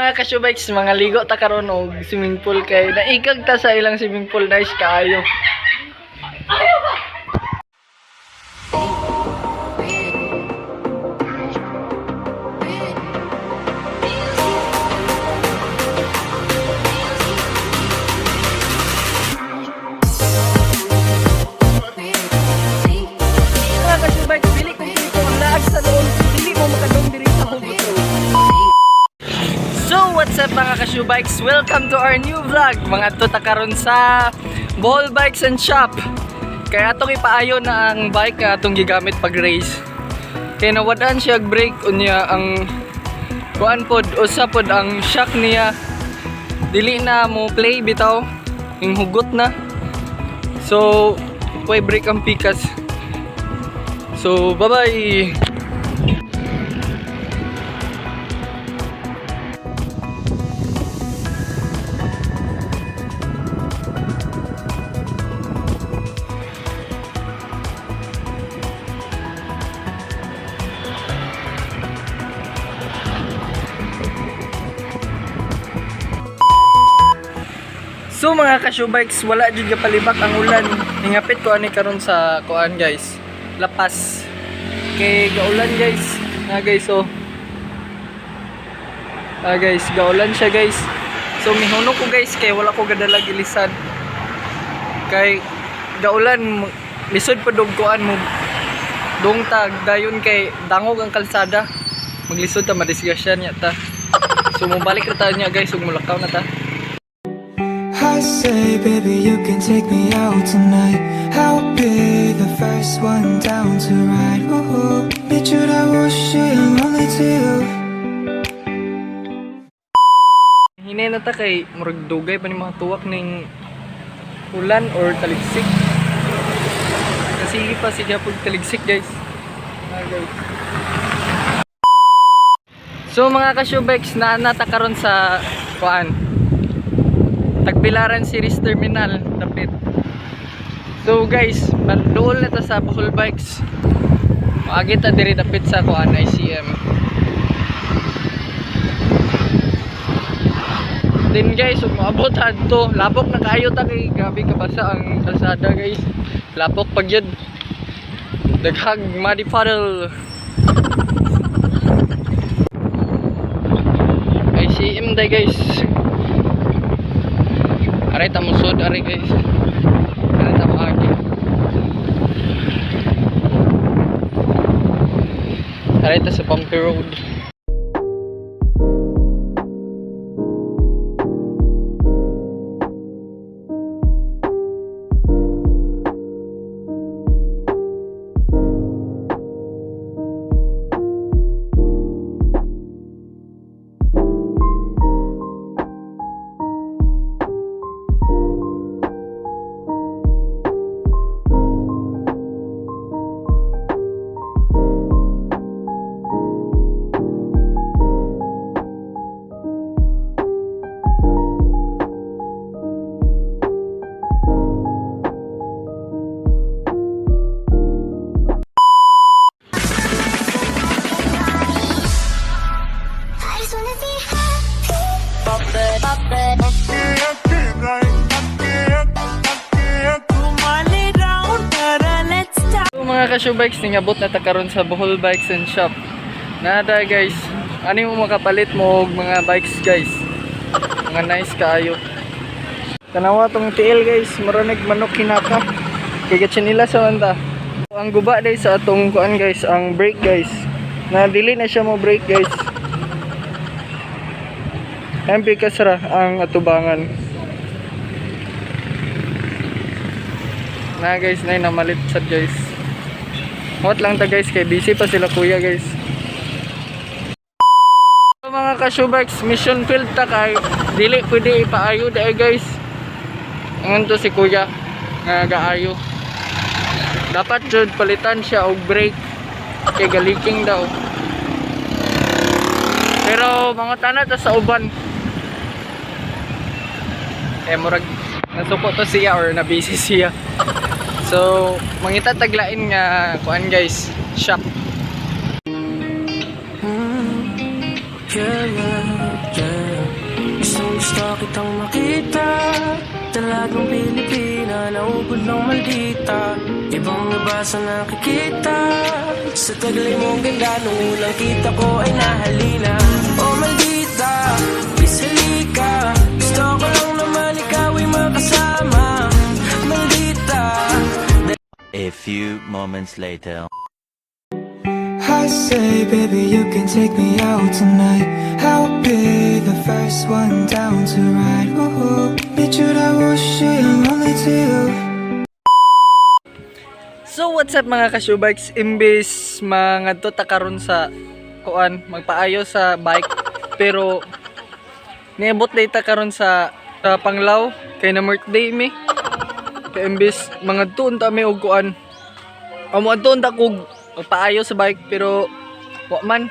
Mga kasyubikes, mga ligo ta karon og swimming pool kay naikag ta sa ilang swimming pool, nice kaayo. Mga kasyubikes, dili kumpleto ang laag sa noon, dili mo makadong diri sa Hugot Road. So, what's up, mga kasyubikes? Welcome to our new vlog. Mga to ta karon sa Bohol Bikes and Shop. Kaya atong ipaayo na ang bike nga atong gigamit pag race. Kaya nawadaan siya og brake, unya ang kuan pod, usa pod ang shock niya dili na mo play bitaw, yung hugot na. So, way brake ang pikas. So, bye-bye. So mga kasyubikes, wala jud palibak ang ulan. Hingapit ko ani karon sa kuan, guys. Lapas. Kay gaulan, guys. Na guys, oh. Ah guys, gaulan siya, guys. So mihunong ko, guys, kay wala ko gadala ilisan. Kay gaulan, lisod pa dog kuan mo. Dong tag dayon kay dangog ang kalsada. Maglisod ta, madisgrasya niya ta. So mobalik ra ta niya, guys, ug mulakaw na ta. I say, baby, you can take me out tonight. I'll be the first one down to ride. Ooh, need you to wish I'm only to you. Hinay na ta kay murag dugay pa ni mga tuwak ning ulan or taligsik. Kasi pa sige pag taligsik, guys. Ah, guys. So mga kasyubeks, na nata karon sa kuan. Tagbilaran Series Terminal dapit. So guys, dool na ta sa Bohol Bikes. Maagi ta diri dapit sa kuan ICM. Then guys, ug moabot adto, labok na kaayo ta kay grabe kabasa ang kalsada, guys. Labok pag yun. Daghag muddy puddle. ICM day, guys. Aray ta musod aray, guys. Aray ta moagi. Aray ta sa Bumpy Road. I just wanna be happy. So mga kasyubikes, ningabot na ta karon sa Bohol Bikes and Shop. Nada, guys. Ano yung makapalit mo og mga bikes, guys? Mga nice kaayo. Tanawa tong TL, guys, mura nag manok hinaka. Kay nila sa manta. Ang guba day sa atong kuan, guys, ang brake, guys. Na dili na siya mo brake, guys. MP kasra ang atubangan. Na guys, na namalit sad, guys. Hot lang ta, guys, kay busy pa sila kuya, guys. So, mga kasyubikes, mission field ta kay dili pwede ipaayo dai, guys. Angon to si kuya nga gaayo. Dapat jud palitan siya og brake kay galiking daw. Pero mga tana ta sa uban. Eh murag nasuko to siya or na busy siya. So, mangita taglain nga kuan, guys, shop. Yeah. Dalagang Pilipina, naugod ng maldita. Ibang iba sa nakikita. Sa taglay mong ganda, nung unang kita ko ay nahalina. Oh maldita, please halika. Gusto ko lang naman ikaw ay makasama. Maldita. A few moments later. I say, baby, you can take me out tonight. I'll be the first one down to ride. Ooh, 你知道我需要 only to you. So what's up, mga kasyubikes? Imbes mangadto ta karon sa kuan, magpaayo sa bike, pero niabot day ta karon sa Panglao kay na birthday mi. Kay imbes mangadto unta mi og kuan. Amo adto unta kog magpaayo sa bike, pero wa man.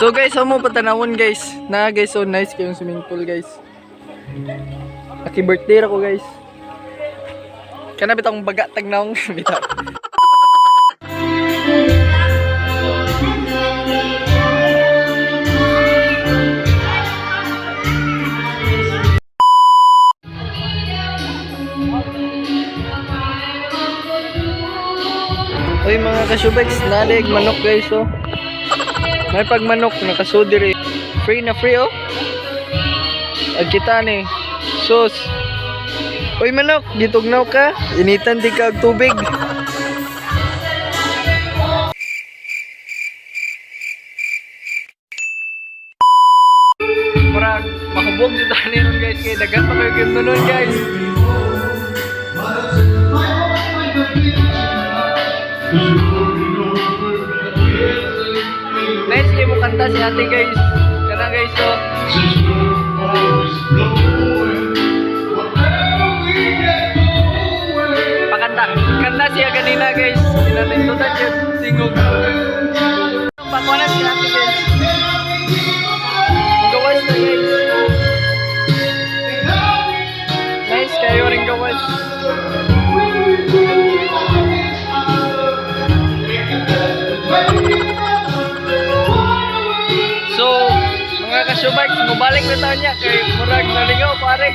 So guys, amo patanawon, guys. Na guys, so nice kayong swimming pool, guys. Happy birthday ra ko, guys. Kana bitong baga tagnaong bitaw. Uy, mga kasyubex, nalig manok, guys, oh. May pagmanok nakasudiri. Free na free, oh. Ag kita ni. Sus. Uy manok, gitugnaw ka. Initan di ka og tubig. Murag mahubog jud ani ron, guys, kay daghan pa kayo gyud, guys. Nice kayo mo kanta si ate, guys. Kana, guys, oh. Pakanta. Kanta siya kanina, guys. Pinatindutan siya tingog. Pakuanan si ate, guys. Gawas na, guys. Nice kayo rin gawas. So, mga kasyubikes, mubalik na tayo niya kay murag nalingaw pare.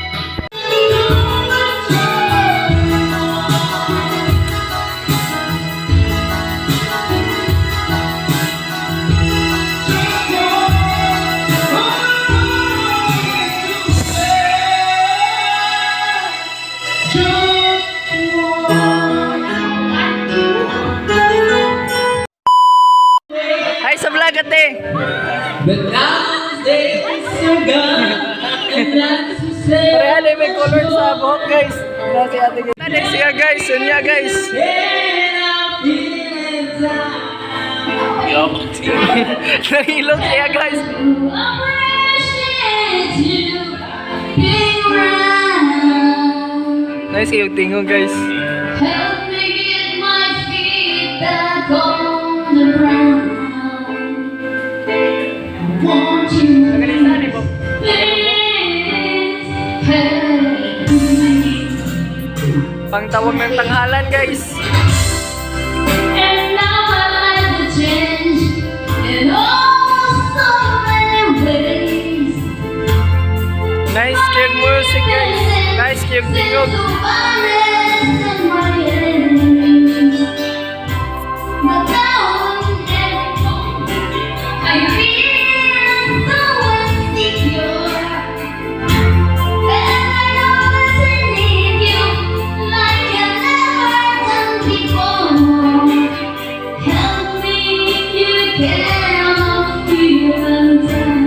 Hi sa vlog, ate! But now days are gone, and that's to say Pareha na may color sa buhok, guys. Wala si ate, guys. Next siya, guys. Unya, guys. And I'm feeling down. Nahilot siya, guys. Appreciate you being around. Nice kayong tingog, guys. Help me get my feet back on the ground. I want you, please help me. Pangtawag ng tanghalan, guys. And now my life will change in oh so many ways. Nice kayong music, guys. Nice kayong tingog. Since the virus and my enemies. But now I feel so insecure. And I know that I need you like I never done before. Help me if you can, I'm feeling down.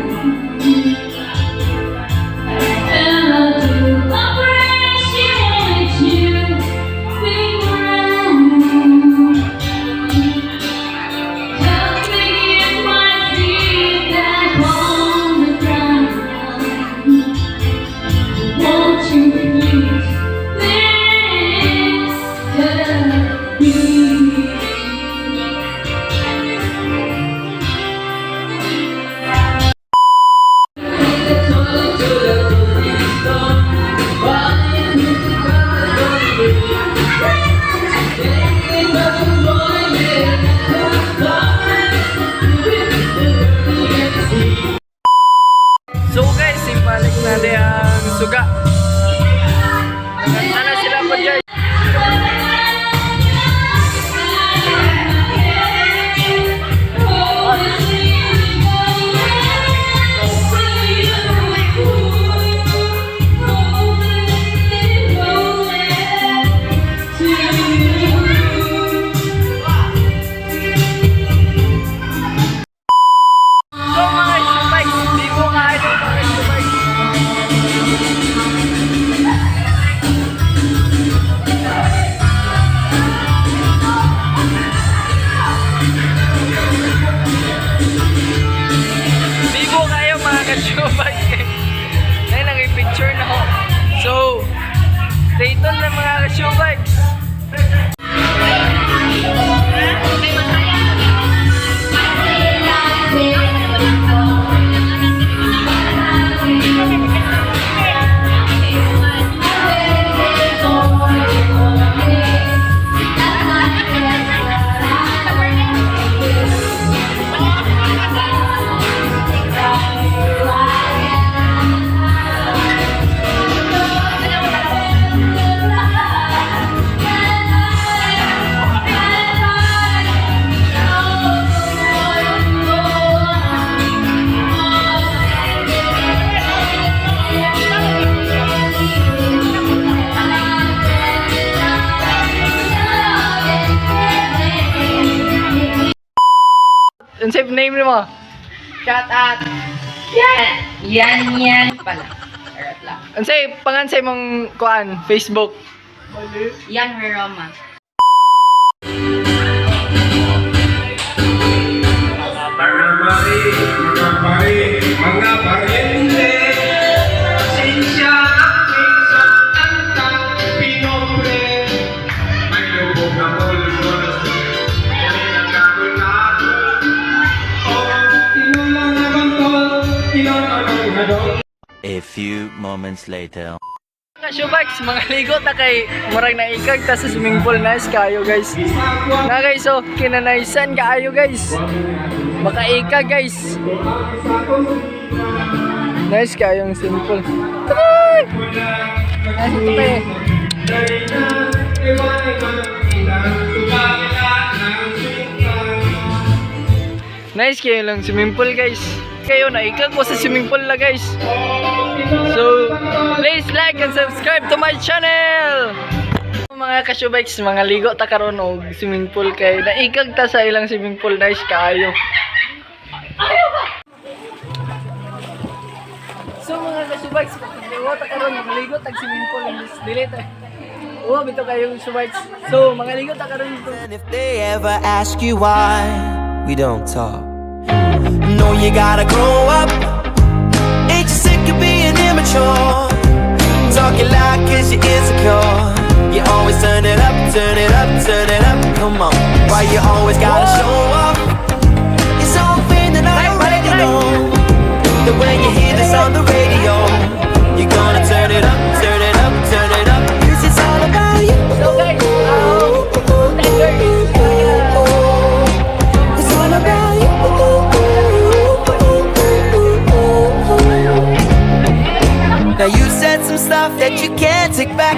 And I do appreciate you being around. Help me get my feet back on the ground. Won't you please, please help me? So guys, ibalik natin ang suga. Sana sila po dyan. So mga shubikes, di ko kaya mga shubikes. Bibo kayo mga ka-showbike. Ngayon lang picture na ko. So, stay tuned lang mga ka-showbikes. Ang safe name mo? Shout out. Yan. Yan, yan pala. Charot lang. Ang safe, pangan sa imong kuan, Facebook. Yan, Roma. Mga mare, mga pare, mga pariente. Sinsya aking sa kantang pinobre. May lubog na pulmon, may nagkagulagol. O tinula na bantol, tinononong hadol. A few moments later. Mga showbikes, mga ligo ta kay murag na ikag ta sa swimming pool, nice kayo guys. Na guys, so kinanaysan kaayo guys. Makaikag guys. Nice kayo ang swimming pool. Come on! Nice ito pa eh. Nice kayo lang swimming pool guys. Kayo naikag ko sa swimming pool na guys. So, please like and subscribe to my channel! Mga kasyubikes, mga ligo ta karon og swimming pool kay naikag ta sa ilang swimming pool, nice kaayo. So mga kasyubikes, ligo ta karon mga ligo tag swimming pool imbis dili ta. Oh, bitaw kayong shubikes. So, mga ligo ta karon dito. And if they ever ask you why we don't talk, no, you gotta grow up. Ain't you sick of being immature? Talking loud 'cause you're insecure. You always turn it up, turn it up, turn it up. Come on, why you always gotta show up? It's something that I already know. That when you hear this on the radio, you're gonna turn it up, turn it up, turn it up. 'Cause it's all about you. So guys, tender. It's all about you. Now you said some stuff that you can't take back.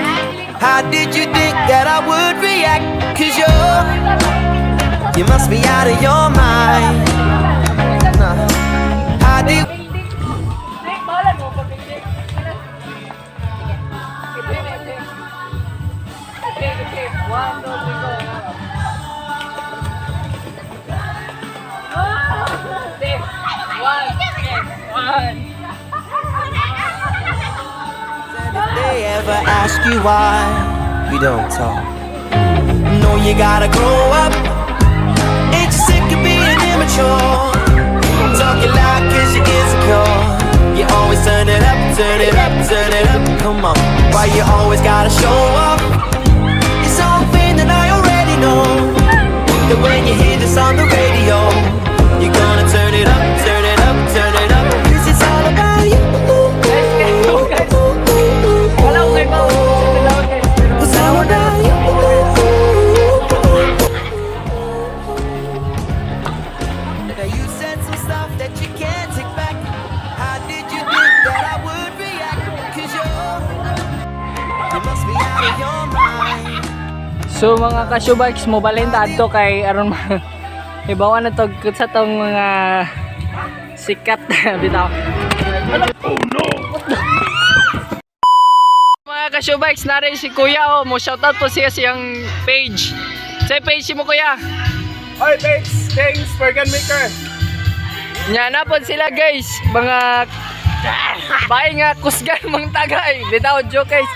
How did you think that I would react? 'Cause you must be out of your mind. Nah. How did One, two, three, go. One, one. If they ever ask you why we don't talk, no, you gotta grow up. Ain't you sick of being immature? Talking loud 'cause you're insecure. You always turn it up, turn it up, turn it up. Come on, why you always gotta show up? It's something that I already know. That when you hear this on the radio, you're gonna turn it up, turn it up, turn it up. 'Cause it's all about you. Guys, kayo, guys. Wala ko kayo pa. Guys. Pero It's all about you. Now you said some stuff that you can't take back. How did you think that I would react? 'Cause you must be So mga ka-shoebikes, mo balhin ta adto kay aron ibawan na to sa tong mga sikat bitaw. Oh no. Mga ka-shoebikes, nari si Kuya oh, mo shoutout po siya siyang page. Sa page mo, Kuya. Hi, thanks! Thanks for gun maker! Nya na po sila, guys, mga bae nga kusgan mang tagay. Bitaw joke, guys.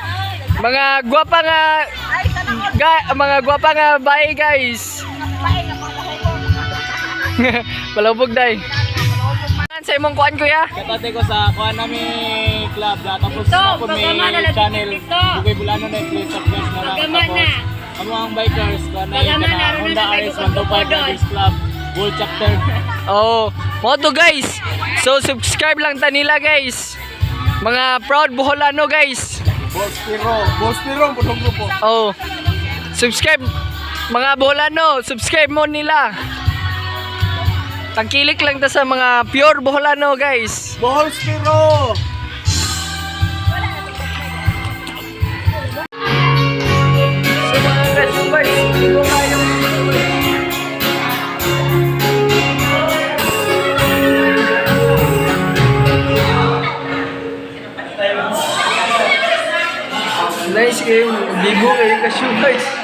Mga gwapa nga mga gwapa nga bae, guys. Palubog day. Sa imong kuan, Kuya? Katate ko sa kuha namin club da, tapos ako may channel Bugay Bulano na please subscribe na lang. Tapos ang mga bikers kuha na yung kana Honda RS 125 Riders Club Bull Chapter. Oh, mo to, guys. So subscribe lang ta nila, guys. Mga proud Boholano, guys. Boss Piro! Boss Piro ang punong grupo! Oh. Subscribe mga Boholano, subscribe mo nila. Tangkilik lang ta sa mga pure Boholano, guys. Boss Piro! So mga kasubay, ko kayo. Nice kayo, bibo kayo kasubay.